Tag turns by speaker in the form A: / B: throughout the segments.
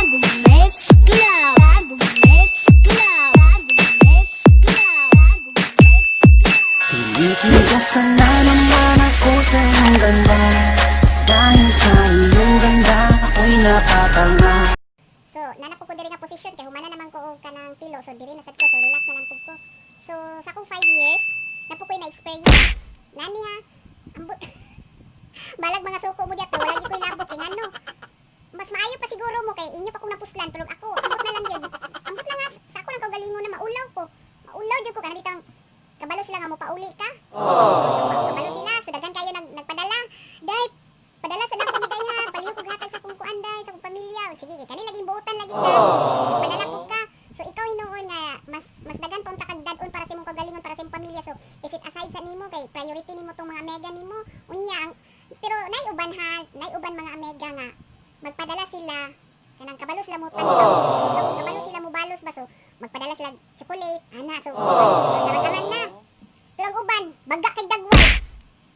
A: Bagong mezcla, bagong mezcla, bagong mezcla, bagong mezcla.
B: Tinitigasan na naman ako sa iyong ganda. Dahil sa iyong ganda, ako'y napatanga.
C: So, naa na pud ko diri nga posisyon kay humana naman ko og kanang pilo. So, diri na sad ko. So, relax na lang pud ko. So, sa akong 5 years, naa pud ko'y na-experience. Nani ha, ambot. Balag mga suko mo diya, pero wala gyud ko'y labot. Kay ngano, mas maayo pa siguro mo kay inyo pa kong napuslan, pero ako, ambot na lang yun. Ambot na nga, sa ako lang kaugalingon na maulaw ko. Maulaw jud ko, kanang bitang kabalo sila nga mo pauli ka. So, kabalo sila, so daghan kayo nagpadala. Day, padala sa nako ni day ha, palihog kog hatag sa akong kuan day, sa akong pamilya. O, sige, kay kani laging buotan lagi ka. Padala pud ka. So ikaw hinuon nga mas mas daghan pa unta kag dad-on para sa imong kaugalingon, para sa imong pamilya. So is it aside sa nimo kay priority nimo tong mga mega nimo. Unya ang pero nay uban ha, nay uban mga amiga nga magpadala sila kanang kabalo sila mo tan-aw. Kabalo sila mo balos ba, so magpadala sila chocolate ana, so arang-arang na. Pero ang uban, baga kay dagway.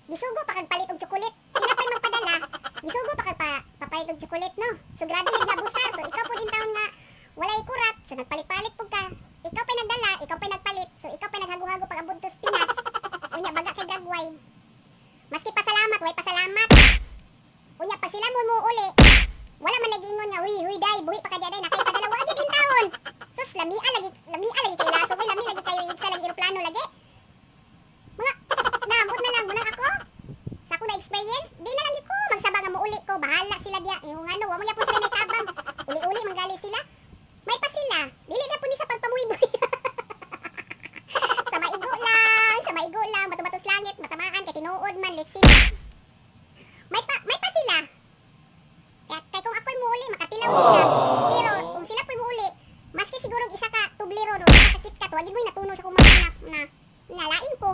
C: Gisugo pa kag palit og chocolate. Sila pa'y magpadala. Gisugo pa kag papalit og chocolate, no. So grabe yun nga busar. So ikaw pud in taon nga walay kurat. So nagpalit-palit pud ka. Ikaw pa'y nagdala, ikaw pa'y nagpalit. So ikaw pa'y naghago-hago pag abot sa Pinas. Unya baga kay dagway. Maski pasalamat, way pasalamat. Unya pag sila mo uli, wala man nagiingon nga, "Uy, huy day, buhi pa ka day, nakay padala." Wa gyud in taon. Sus, lamia lagi, lamia lagi kay laso, uy, lami lagi kayo igsa lagi eroplano lagi. Mga naambot na lang muna ako. Sa ako na experience, di na lang gyud ko magsaba nga muuli ko, bahala sila diya. Yung ano, wa mo gyapon sila naitabang. Uli-uli man gali sila. May pa sila. Dili na po ni sa pagpamuy-buy. Sa maigo lang, sa maigo lang, bato-bato sa langit, matamaan kay tinuod man, let's see. May pa sila. Kaya kay kung ako'y muuli, makatilaw sila. Pero kung sila po'y muuli, maski siguro isa ka Toblerone o isa ka KitKat, wag mo'y natuno sa akong mga anak na nalain ko.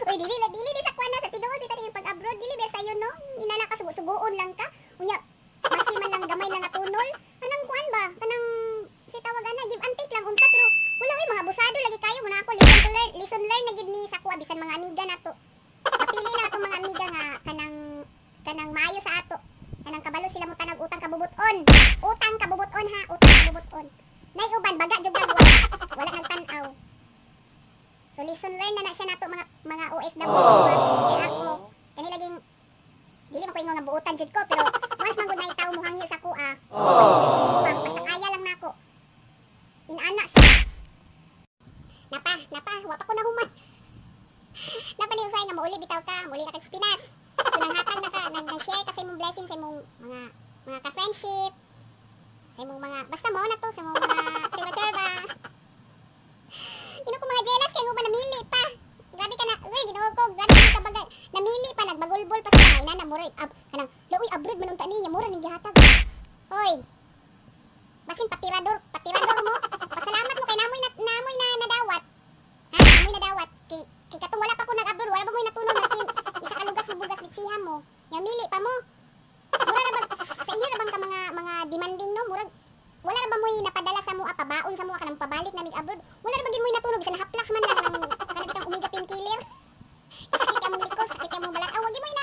C: Uy, dili la dili di sa kuan na sa tinuod dito yung pag-abroad, dili ba sayo, no? Inana ka sugo-sugoon lang ka. Unya, maski man lang gamay lang nga tunol, kanang kuan ba? Kanang si tawag ana, give and take lang unsa, pero wala oy, mga abusado lagi kayo mo na ako lesson to learn, lesson learn na gid ni sa kuha bisan mga amiga nato. Mapili lang atong mga amiga nga kanang kanang maayo sa ato. Kanang kabalo sila mo tanag utang kabubuton. Utang kabubuton ha, utang kabubuton. Nay uban baga jud dagwa. Wala nang tan-aw. So lesson learn na na siya nato mga mga OFW ba. Kaya ako kani laging dili man ko ingon nga buutan jud ko, pero once man gud na itaw mo hangyo sa kuha, problema basta kaya lang nako. Inana siya. Napa, napa, wa pa ko nahuman. Napa ni usay nga mauli bitaw ka, muli na kag sa Pinas. So nanghatag na ka, nag-share ka sa imong blessing sa imong mga mga ka-friendship, sa imong mga basta mo na to sa imong mga churba-churba. Ino ko mga jealous kay uban namili pa. Grabe ka na, uy, Ginoo ko, grabe ka baga, namili pa, nagbagulbol pa sila, ina na mura, ab, kanang, uy, abroad man unta niya, mura ning gihatag. Hoy, basin patirador, patirador mo. Pasalamat mo kay namoy na nadawat. Ha, namoy nadawat. Kay katong wala pa ko nag-abroad, wala ba mo'y natunon maski isa ka lugas na bugas litsiha mo. Yamili pa mo. Mura ra ba sa inyo ra bang ka mga mga demanding, no? Murag wala ra ba mo'y napadala sa mua, pabaon sa mua kanang pabalik na mig abroad? Wala ra ba gid mo'y natunog bisan haplas man lang kanang kanang bitang omega painkiller? Sakit ka mong likos, sakit ka mong balat. Ah, wag mo'y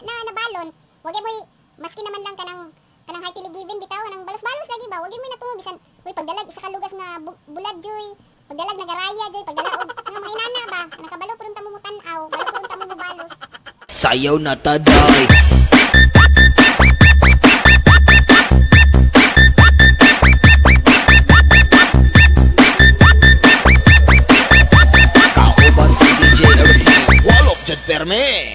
C: na nabalon. Wag mo'y maski naman lang kanang kanang heartily given bitaw kanang balos-balos lagi ba. Wag mo'y natunog bisan uy pagdalag isa ka lugas nga bulad joy. Pagdalag nagaraya joy, pagdala og nga mga inana ba. Kanang kabalo pud unta mo mutan-aw, balo pud unta mo mubalos.
D: Sayaw na taday. Kauban si DJ Erpy. Walop jud perme.